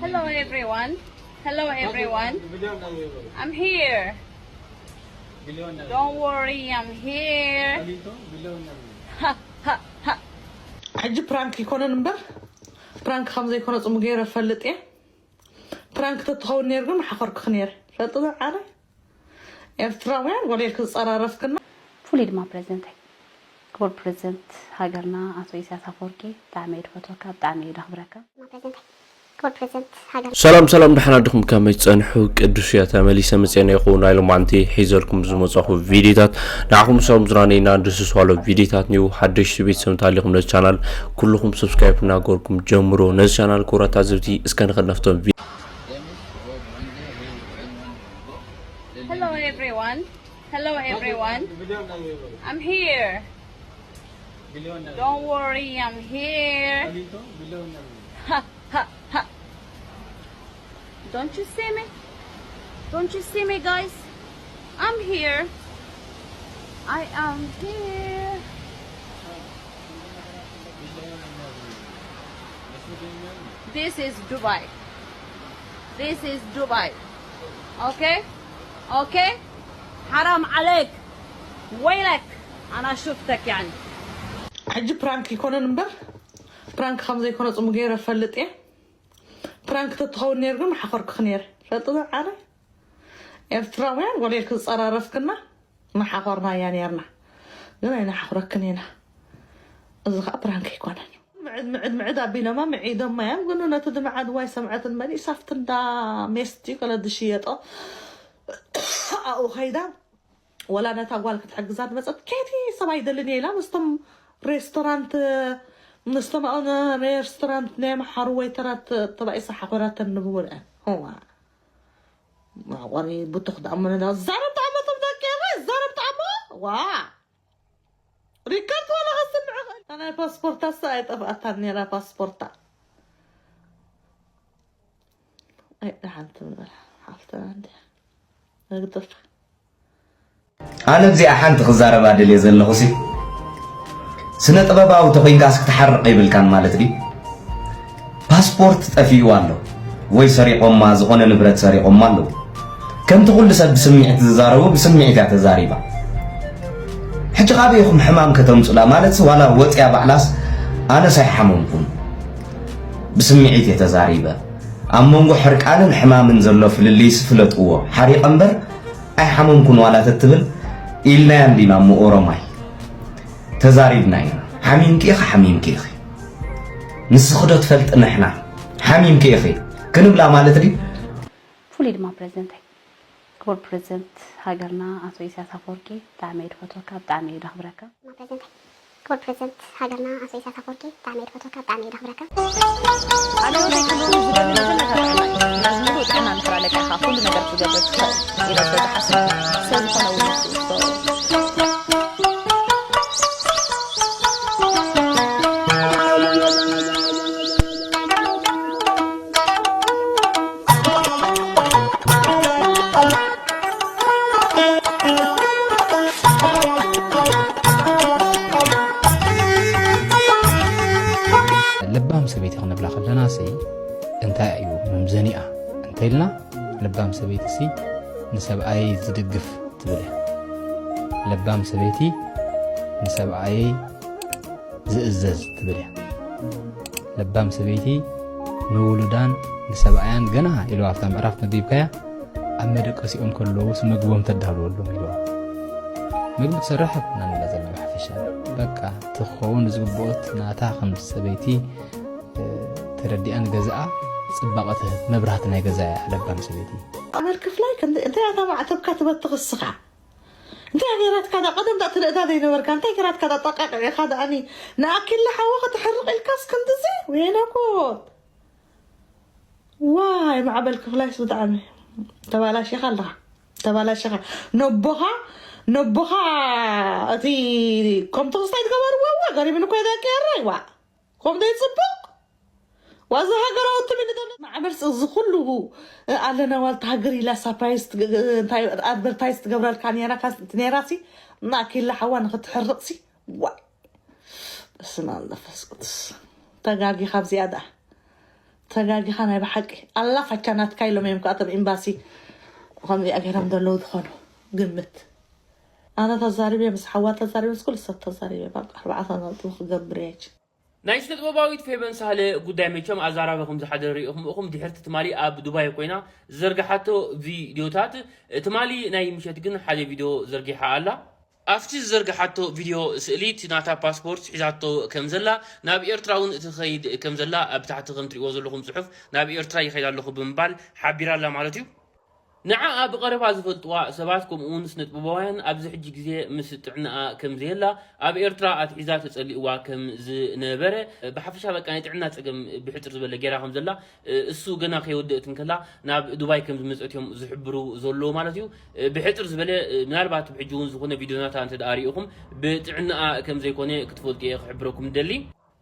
Hello everyone. Hello everyone. I'm here. Don't worry, I'm here. Ha ha ha. ሕጂ ፕራንክ ይኮነን እምበር፣ ፕራንክ ከም ዘይኮነ ጽሙ ገይረ ፈልጥ እየ። ፕራንክ ተትኸውን ነይሩ ግን ሓኸርኩኺ ነይረ። ፈልጥ ዶ ዓረ? ኤርትራውያን ወደ ክጸራረፍክና። ፍሉይ ድማ ፕሬዝደንተይ፣ ክቡር ፕሬዝደንት ሃገርና ኣቶ ኢሳያስ ኣፈወርቂ፣ ብጣዕሚ እየ ዝፈትወካ፣ ብጣዕሚ እየ ዘኽብረካ። ፕሬዝደንተይ፣ ክቡር ፕሬዝደንት ሃገርና። ሰላም ሰላም፣ ደሓን ኣደኹም? ከመይ ትጸንሑ? ቅዱስ እየ፣ ተመሊሰ መጽኤ እየ። ይኹን ናይ ሎማዓንቲ ሒዘልኩም ዝመጻኹ ቪዲዮታት ንዓኹም ሰላም ዝራነይና ድስስዋሎ ቪዲዮታት ኒው ሓደሽቲ ቤተሰብ እንተሃሊኹም ነዚ ቻናል ኩልኹም ሰብስክራይብ እናገርኩም ጀምሮ። ነዚ ቻናል ክቡራት ታዘብቲ እስከ ንኸድ ናብቶም ቪ- Hello everyone. Hello everyone. I'm here. Don't worry, I'm here. Ha ha ha. Don't you see me? Don't you see me, guys? I'm here. I am here. This is Dubai. This is Dubai. Okay? Okay? حرام عليك. ويلك. أنا شفتك يعني. ሕጂ ፕራንክ ይኮነን እምበር፣ ፕራንክ ከም ዘይኮነ ጽሙ ገይረ ፈልጥ እየ። ፕራንክ ተትኸውን ነይሩ ግን ሓኸርኩኺ ነይረ። ፈልጥ ዶ ዓረ? ኤርትራውያን ወደ ክጸራረፍክና መሓኾርናያ ነርና፣ ግን ኣይንሓኽረክን ኢና። እዚ ኸዓ ፕራንክ ኣይኮነን። ምዕድ ምዕድ ምዕድ ኣቢሎማ ምዒዶማ እዮም፣ ግን ነቲ ድምዓድ ዋይ ሰምዐትን መሊእ ሳፍት እንዳ ሜስቲ ከለ ዝሽየጦ ኣብኡ ኸይዳ፣ ወላ ነታ ጓል ክትሕግዛ ዝመፀት ኬቲ ሰብ ኣይደልን እየ ኢላ ምስቶም ሬስቶራንት፣ ምስቶም ኣብኡ ሬስቶራንት ናይ መሓሩ ወይተራት ተባኢሳ ሓኾራተን ንብውርዐን። ዋ፣ ማቆሪ ቡቱኽ ደኣ መነዳ ዛረብ ደኣ መቶም ደቂ ኤረይ ዛረብ ደኣ ዋ። ሪከርድ ዋላ ከስምዕ ኽእል። ኣናይ ፓስፖርታ ሳ ኣይጠፍኣታን ነራ ፓስፖርታ። ኣይ፣ ደሓን ትብል ሓፍትና እንድያ። ንግደፋ። ኣነ እዚኣ ሓንቲ ክዛረባ ደልየ ዘለኹሲ፣ ስነ ጥበባዊ ተኾይንካስ ክትሓርቕ ይብልካን ማለት ድዩ? ፓስፖርት ጠፊኡ ኣሎ ወይ ሰሪቖማ፣ ዝኾነ ንብረት ሰሪቖማ ኣለዉ። ከምቲ ኩሉ ሰብ ብስምዒት ዝዛረቡ ብስምዒት እያ ተዛሪባ። ሕጂ ካበይ ኢኹም ሕማም ከተምጹላ? ማለትስ ዋላ ወጽያ ባዕላስ ኣነስ ኣይሓመምኩን። ብስምዒት እየ ተዛሪበ። ኣብ መንጎ ሕርቃንን ሕማምን ዘሎ ፍልልይስ ፍለጥዎ። ሓሪቐ እምበር ኣይሓመምኩን ዋላ ተትብል ኢልናያ እንዲና እሞ ኦሮማይ። ተዛሪብና ኢና። ሓሚምኪ ኢኺ፣ ሓሚምኪ ኢኺ። ንስኺ ዶ ትፈልጢ ንሕና? ሓሚምኪ ኢኺ ክንብላ ማለት ድዩ? ፍሉይ ድማ ፕሬዝደንተይ፣ ክቡር ፕሬዝደንት ሃገርና ኣቶ ኢሳያስ ኣፈወርቂ፣ ብጣዕሚ እየ ዝፈትወካ፣ ብጣዕሚ እየ ዘኽብረካ። ፕሬዝደንተይ፣ ክቡር ፕሬዝደንት ሃገርና ኣቶ ኢሳያስ ኣፈወርቂ፣ ብጣዕሚ እየ ዘኽብረካ። ኣነ ወደይ ክብሉ ዝደሊ መጀመርታ ጥዕና እዩ። ነዚ ሙሉእ ጥዕና እንድሕር ኣለካ ኢኻ ኩሉ ነገር ክትገብር ትኽእል ኢለ ስለ ዝሓስብ፣ ሰብ ዝኾነ እውን ንሱ ይፍቶ። ለባም ሰበይቲ ክንብላ ከለና ሲ እንታይ እዩ መምዘኒኣ እንተኢልና፣ ለባም ሰበይቲ ሲ ንሰብኣይ ዝድግፍ ትብል እያ። ለባም ሰበይቲ ንሰብኣይ ዝእዘዝ ትብል እያ። ለባም ሰበይቲ ንውሉዳን ንሰብኣያን ገና ኢሉ ኣብታ ምዕራፍ መዲብካያ ኣብ መደቀሲኦም ከለዉ ምግቦም ተዳልወሎም ኢልዋ። ምግቢ ትሰርሕ ኣይኮናን ኢላ ዘላ ብሓፈሻ። በቃ ትኸውን ዝግብኦት ናታ ከም ሰበይቲ፣ እ፣ ተረዲኣ ንገዛኣ ጽባቐ ትህብ መብራህቲ ናይ ገዛ እያ ለባም ሰበይቲ። ኣመል ክፍላይ ክንዲ እንታይ ኣታ ማዕተብካ ትበትኽ እስኻ? እንታይ ገይራትካ ዳ ቀደም ዳ ትርእዳ ዘይነበርካ? እንታይ ገይራትካ ዳ ጠቃቅዕ ኢኻ ዳኣኒ? ንኣኪላ ሓዋ ከተሕርቕ ኢልካስ ክንድዚ? ወይነኮት። ዋይ፣ ማዕበል ክፍላይስ ብጣዕሚ ተባላሺኻ ኣለኻ። ተባላሺኻ። ነቦኻ፣ ነቦኻ እቲ ከምቲ ክስታይ ዝገበርዎ፣ ዋ፣ ገሪምኒ እኮ ደቂ ኤረይ፣ ዋ። ከምዚ ይጽቡቕ? ዋዛ ሃገራዊ ትም ኢሉ ዘሎ ማዕበል፣ እዚ ኩሉ ኣለና ዋልታ ሃገር ኢላ ሳፕራይዝ ትግ-፣ እንታይ ኣድቨርታይዝ ትገብረልካ ነይራ፣ ካስ-፣ ነይራሲ፣ ንኣኪላ ሓዋ ንኽትሕርቕሲ፣ ዋ። በስመ ኣብ መንፈስ ቅዱስ። ተጋጊኻ ኣብዚኣ ደኣ። ተጋጊኻ ናይ ብሓቂ። ኣላ ፋቻ ናትካ ኢሎም እዮም ከኣቶም ኤምባሲ። ከምዚኣ ገይሮም ዘለዉ ዝኾኑ ግምት። ኣነ ተዛሪበ፣ ምስ ሓዋ ተዛሪበ፣ ምስ ኩሉ ሰብ ተዛሪበ። በቃ ኣርባዕተ ነጥቢ ክገብር እየ። ናይ ስነጥበባዊት ፌቨን ሳህለ ጉዳይ መቸም ኣዛራቢ ከም ዝሓደረ ርኢኹም ኢኹም። ድሕርቲ ትማሊ ኣብ ዱባይ ኮይና ዝዘርግሓቶ ቪድዮታት፣ ትማሊ ናይ ምሸት ግን ሓደ ቪድዮ ዘርጊሓ ኣላ። ኣብቲ ዝዘርግሓቶ ቪድዮ ስእሊ እቲ ናታ ፓስፖርት ሒዛቶ ከም ዘላ፣ ናብ ኤርትራ እውን ትኸይድ ከም ዘላ ኣብ ታሕቲ ከም ትሪእዎ ዘለኹም ጽሑፍ ናብ ኤርትራ ይኸይድ ኣለኹ ብምባል ሓቢራ ኣላ ማለት እዩ። ንዓኣ ብቐረባ ዝፈልጥዋ ሰባት ከምኡ እውን ስነጥበባውያን ኣብዚ ሕጂ ግዜ ምስ ጥዕናኣ ከም ዘየላ፣ ኣብ ኤርትራ ኣትሒዛ ተጸሊእዋ ከም ዝነበረ፣ ብሓፈሻ በቃ ናይ ጥዕና ጸገም ብሕጽር ዝበለ ጌራ ከም ዘላ፣ እሱ ገና ከይወደእት እንከላ ናብ ዱባይ ከም ዝመጸት እዮም ዝሕብሩ ዘለዉ ማለት እዩ። ብሕጽር ዝበለ ምናልባት ብሕጂ እውን ዝኾነ ቪድዮ ናታ እንተ ደኣ ርኢኹም ብጥዕናኣ ከም ዘይኮነ ክትፈልጡ እየ ክሕብረኩም ደሊ።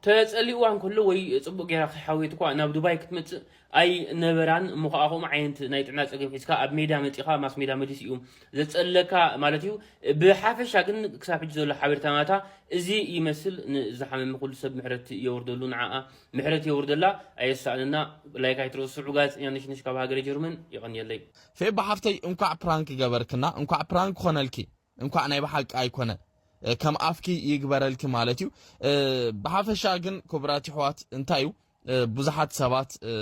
ተጸሊእዋ እንከሎ ወይ ጽቡቕ ጌራ ከይሓወየት እኳ ናብ ዱባይ ክትመጽእ ኣይነበራን። እሞ ከኣ ከምኡ ዓይነት ናይ ጥዕና ጸገም ሒዝካ ኣብ ሜዳ መጺኻ ማስ ሜዳ መሊሱ እዩ ዘጸለካ ማለት እዩ። ብሓፈሻ ግን ክሳብ ሕጂ ዘሎ ሓበሬታ ናታ እዚ ይመስል። ንዝሓመመ ኩሉ ሰብ ምሕረት የውርደሉ፣ ንዓኣ ምሕረት የውርደላ። ኣየሳእነና። ላይክ ኣይትረስዑ ጋዜጠኛ ነሽነሽ ካብ ሃገረ ጀርመን። የቐንየለይ። ፌባ ሓፍተይ እንኳዕ ፕራንክ ገበርክና፣ እንኳዕ ፕራንክ ኮነልኪ፣ እንኳዕ ናይ ብሓቂ ኣይኮነ፣ እ፣ ከም ኣፍኪ ይግበረልኪ ማለት እዩ። እ፣ ብሓፈሻ ግን ክቡራት ኣሕዋት እንታይ እዩ፣ እ፣ ብዙሓት ሰባት፣ እ፣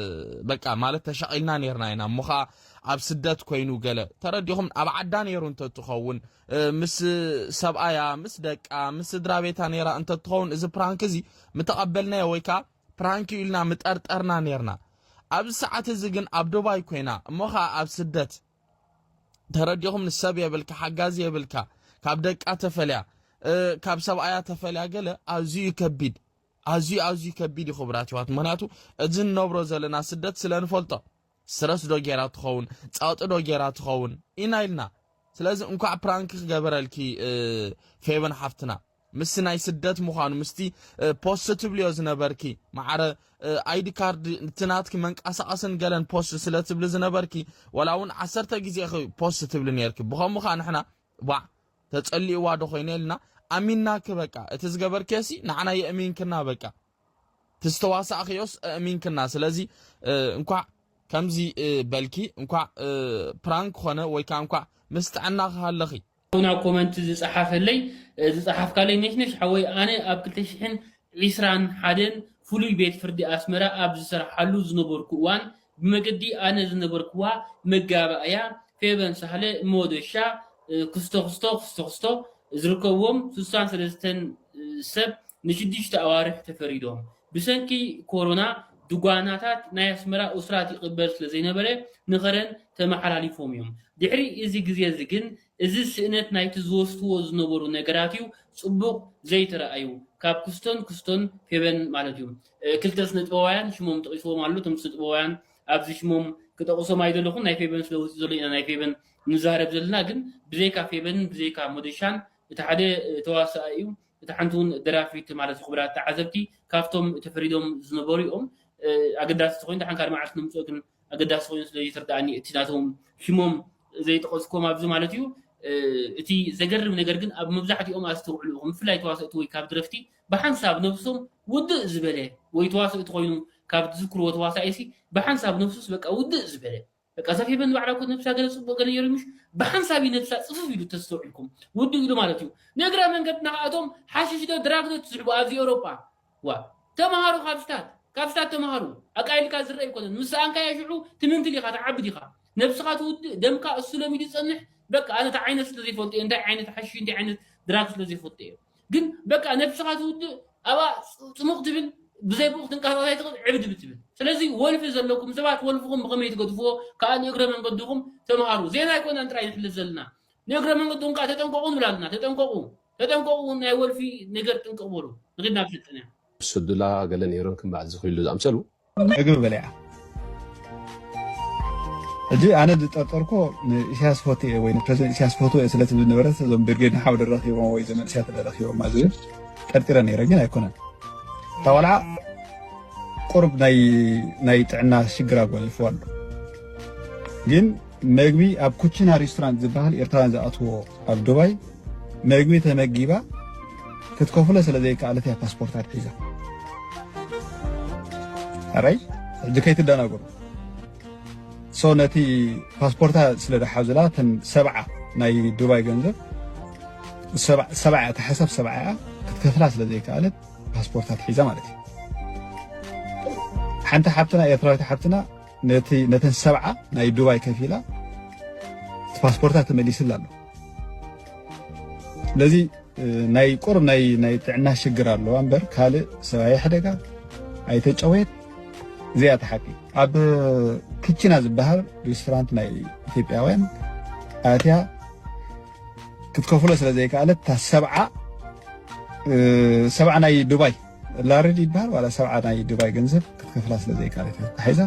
በቃ ማለት ተሻቒልና ነርና ኢና እሞ ኸዓ ኣብ ስደት ኮይኑ ገለ ተረዲኹም ኣብ ዓዳ ነይሩ እንተትኸውን፣ እ፣ ምስ ሰብኣያ፣ ምስ ደቃ፣ ምስ ስድራ ቤታ ነይራ እንተትኸውን እዚ ፕራንክ እዚ ምተቐበልናዮ ወይ ከዓ ፕራንክ እዩ ኢልና ምጠርጠርና ነርና። ኣብዚ ሰዓት እዚ ግን ኣብ ዱባይ ኮይና እሞ ኸዓ ኣብ ስደት ተረዲኹም ንሰብ የብልካ፣ ሓጋዚ የብልካ፣ ካብ ደቃ ተፈልያ፣ እ፣ ካብ ሰብኣያ ተፈልያ ገለ ኣዝዩ ከቢድ፣ ኣዝዩ፣ ኣዝዩ ከቢድ እዩ ክቡራት ኣሕዋት። ምኽንያቱ እዚ ንነብሮ ዘለና ስደት ስለ ንፈልጦ፣ ስትረስ ዶ ጌራ ትኸውን፣ ጸቕጢ ዶ ጌራ ትኸውን ኢና ኢልና። ስለዚ እንኳዕ ፕራንክ ክገበረልኪ፣ እ፣ ፌቨን ሓፍትና። ምስቲ ናይ ስደት ምዃኑ፣ ምስቲ፣ እ፣ ፖስት ትብልዮ ዝነበርኪ፣ ማዕረ፣ እ፣ ኣይዲ ካርድ፣ እቲ ናትኪ መንቀሳቐስን ገለን ፖስት ስለ ትብሊ ዝነበርኪ፣ ወላ እውን ዓሰርተ ግዜ ኢኺ ፖስት ትብሊ ነርኪ። ብኸምኡ ኸኣ ንሕና፣ ዋዕ፣ ተጸሊእዋ ዶ ኮይነ ኢልና ኣሚንናኪ በቃ። እቲ ዝገበርክዮሲ ንዓና የእሚንክና በቃ። እቲ ዝተዋሳእክዮስ ኣእሚንክና። ስለዚ፣ እ፣ እንኳዕ ከምዚ፣ እ፣ በልኪ፣ እንኳዕ፣ እ፣ ፕራንክ ኾነ ወይ ከኣ እንኳዕ ምስ ጥዕና ክሃለኺ። ኣብ ኮመንት ዝጸሓፈለይ፣ እ፣ ዝጸሓፍካለይ ነሽነሽ ሓወይ፣ ኣነ ኣብ ክልተ ሽሕን ዕስራን ሓደን ፍሉይ ቤት ፍርዲ ኣስመራ ኣብ ዝሰርሓሉ ዝነበርኩ እዋን፣ ብመገዲ ኣነ ዝነበርኩዋ መጋባእያ ፌቨን ሳህለ፣ ሞደሻ፣ እ፣ ክስቶ ክስቶ፣ ክስቶ ክስቶ ዝርከብዎም ስሳን ሰለስተን፣ እ፣ ሰብ ንሽዱሽተ ኣዋርሕ ተፈሪዶም። ብሰንኪ ኮሮና፣ ድጓናታት ናይ ኣስመራ ኡስራት ይቕበል ስለ ዘይነበረ፣ ንኸረን ተመሓላሊፎም እዮም። ድሕሪ እዚ ግዜ እዚ ግን፣ እዚ ስእነት ናይቲ ዝወስድዎ ዝነበሩ ነገራት እዩ ጽቡቕ ዘይተረኣዩ። ካብ ክስቶን ክስቶን ፌቨን ማለት እዩ። እ፣ ክልተ ስነ ጥበባውያን ሽሞም ጠቒስዎም ኣሎ። እቶም ስነ ጥበባውያን ኣብዚ ሽሞም ክጠቕሶም ኣይደለኹን። ናይ ፌቨን ስለ ወፂኡ ዘሎ ኢና ናይ ፌቨን ንዛረብ ዘለና። ግን ብዘይካ ፌቨንን ብዘይካ ሞደሻን፣ እቲ ሓደ፣ እ፣ ተዋሳኣይ እዩ፣ እቲ ሓንቲ እውን ደራፊት ማለት እዩ። ክቡራት ተዓዘብቲ፣ ካብቶም ተፈሪዶም ዝነበሩ እዮም። እ፣ ኣገዳሲ ተኾይኑ፣ ደሓን ካልእ መዓልቲ ንምፅኦ ግን ኣገዳሲ ኮይኑ ስለ ዝተረድኣኒ፣ እቲ ናቶም ሽሞም ዘይጠቐስኩም ኣብዚ ማለት እዩ። እ፣ እቲ ዘገርም ነገር ግን፣ ኣብ መብዛሕትኦም ኣስተውዕሉ ኢኹም፣ ብፍላይ ተዋሰእቲ ወይ ካብ ድረፍቲ ብሓንሳብ ነብሶም ውድእ ዝበለ፣ ወይ ተዋሰእቲ ኮይኑ ካብ ትዝክርዎ ተዋሳኢሲ ብሓንሳብ ነብሱስ በቃ ውድእ ዝበለ፣ በቃ እዛ ፌቨን ንባዕላ እኮ ነብሳ ገለ ጽቡቕ ገለ ነይሩ ምሽ፣ ብሓንሳብ እዩ ነብሳ ጽፍፍ ኢሉ ተስተውዒልኩም፣ ውድእ ኢሉ ማለት እዩ። ንእግረ መንገድና ከኣቶም ሓሽሽ ዶ ድራግ ዶ ትስሕቡ ኣብዚ ኤውሮጳ? ዋ፣ ተምሃሩ ካብ ስታት፣ ካብ ስታት ተምሃሩ። ኣቃይልካ ዝረአ ኣይኮነን። ምስ ሰኣንካዮ ሽዑ ትምንትል ኢኻ፣ ትዓብድ ኢኻ። ነብስኻ ትውድእ፣ ደምካ እሱ ለሚዱ ይጸንሕ። በቃ ኣነ እቲ ዓይነት ስለ ዘይፈልጦ እየ፣ እንታይ ዓይነት ሓሽሽ፣ እንታይ ዓይነት ድራግ ስለ ዘይፈልጦ እየ። ግን በቃ ነብስኻ ትውድእ፣ ኣብኣ ጽ-፣ ጽሙቕ ትብል፣ ብዘይ ብኡ ክትንቀሳቐስ ኣይትኽእል፣ ዕብድ ብትብል። ስለዚ ወልፊ ዘለኩም ሰባት ወልፍኹም ብኸመይ ትገድፍዎ ከኣ ንእግረ መንገድኹም ተምሃሩ። ዜና ኣይኮነን ጥራይ ንሕልፍ ዘለና። ንእግረ መንገድኹም ከኣ ተጠንቀቑ ንብል ኣለና። ተጠንቀቑ፣ ተጠንቀቑ፣ ናይ ወልፊ ነገር ጥንቅቕ በሉ። ንኺድ ናብ ስልጠና። ሰዱላ ገለ ነይሮም ከም በዓል ዝኽሉ ዝኣምሰሉ። ምግቢ በሊዓ። ሕጂ ኣነ ዝጠርጠርኮ ንኢሳያስ ፈትየ ወይ ንፕረዚደንት ኢሳያስ ፈትዎ እየ ስለ ትብል ነበረት፣ እዞም ብርጌድ ንሓመዱ ረኺቦም ወይ እዞም መንእሰያት ረኺቦም ዝብል ጠርጢረ ነይረ፣ ግን ኣይኮነን። እታ ቆልዓ ቁሩብ ናይ፣ ናይ ጥዕና ሽግር ኣጓኒፍዋ ኣሎ። ግን መግቢ ኣብ ኩችና ሬስቶራንት ዝበሃል ኤርትራውያን ዝኣትዎ ኣብ ዱባይ መግቢ ተመጊባ ክትከፍሎ ስለ ዘይከኣለት እያ ፓስፖርት ኣትሒዛ። ኣራይ ሕጂ ከይትደናገሩ። ሶ ነቲ ፓስፖርታ ስለ ዝሓዙላ እተን ሰብዓ ናይ ዱባይ ገንዘብ፣ ሰብዓ፣ ሰብዓ፣ እቲ ሓሳብ ሰብዓ እያ ክትከፍላ ስለ ዘይከኣለት ፓስፖርታ ትሒዛ ማለት እዩ። ሓንቲ ሓብትና፣ ኤርትራዊት ሓብትና፣ ነቲ፣ ነተን ሰብዓ ናይ ዱባይ ከፊላ እቲ ፓስፖርታ ተመሊስላ ኣሎ። ስለዚ ናይ ቁሩብ ናይ፣ ናይ ጥዕና ሽግር ኣለዋ እምበር ካልእ ሰብኣይ ሓደጋ ኣይተጨወየት። እዚኣ እቲ ሓቂ። ኣብ ክችና ዝበሃል ሬስቶራንት ናይ ኢትዮጵያውያን ኣትያ ክትከፍሎ ስለ ዘይከኣለት፣ እታ ሰብዓ፣ እ፣ ሰብዓ ናይ ዱባይ ላርድ ይበሃል፣ ዋላ ሰብዓ ናይ ዱባይ ገንዘብ ክትከፍላ ስለ ዘይከኣለት እያ ተታሒዛ።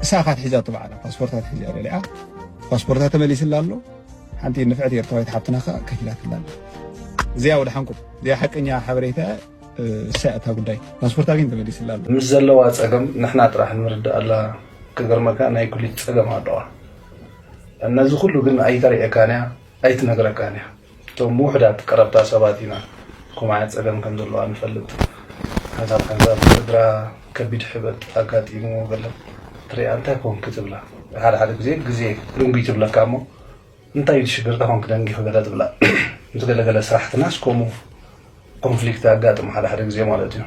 እሳ እኻ ትሒዛቶ ባዕላ፣ ፓስፖርታ ትሒዛ እያ፣ በሊዓ። ፓስፖርታ ተመሊስላ ኣሎ። ሓንቲ ንፍዕቲ ኤርትራዊት ሓብትና ከኣ ከፊላትላ ኣላ። እዚኣ ወደ ሓንኩም፣ እዚኣ ሓቀኛ ሓበሬታ፣ እ፣ እሳ እታ ጉዳይ ፓስፖርታ ግን ተመሊስላ ኣሎ። ምስ ዘለዋ ጸገም ንሕና ጥራሕ ንርድኣላ። ክገርመካ ናይ ኩሊት ጸገም ኣለዋ። ነዚ ኩሉ ግን ኣይተርእየካን እያ፣ ኣይትነግረካን እያ። እቶም ውሑዳት ቀረብታ ሰባት ኢና ከምኡ ዓይነት ጸገም ከም ዘለዋ ንፈልጥ። ሓንሳብ ሓንሳብ ስድራ ከቢድ ሕበጥ ኣጋጢምዎ ገለ ትሪኣ፣ እንታይ ኮንኪ ትብላ። ሓደ ሓደ ግዜ ግዜ ድንጉይ ትብለካ እሞ፣ እንታይ እዩ እቲ ሽግር፣ እንታይ ኮንኪ ደንጊኺ ገለ ትብላ። ምስ ገለ ገለ ስራሕትናስ ከምኡ ኮንፍሊክት ኣጋጥም ሓደ ሓደ ግዜ ማለት እዩ።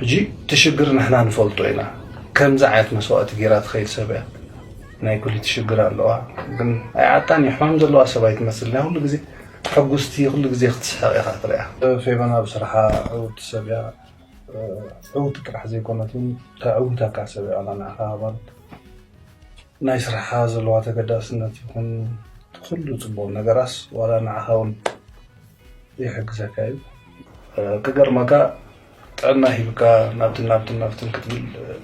ሕጂ እቲ ሽግር ንሕና ንፈልጦ ኢና። ከምዚ ዓይነት መስዋእቲ ገይራ ትኸይድ ሰብ እያ። ናይ ኩሊት ሽግር ኣለዋ፣ ግን ኣይዓጣን እዩ። ሕማም ዘለዋ ሰብ ኣይትመስልን እያ። ኩሉ ግዜ ሕጉስቲ፣ ኩሉ ግዜ ክትስሕቕ ኢኻ ትሪኣ። ፌቨና ብስርሓ ዕውቲ ሰብ እያ። ዕውቲ ጥራሕ ዘይኮነት እውን ተዕውተካ ሰብ እያ። ዋላ ንዓኻ ኣባል ናይ ስርሓ ዘለዋ ተገዳስነት ይኹን ኩሉ ጽቡቕ ነገራስ ዋላ ንዓኻ እውን ይሕግዘካ እዩ። ክገርመካ ጥዕና ሂብካ ናብትን ናብትን ናብትን ክትብል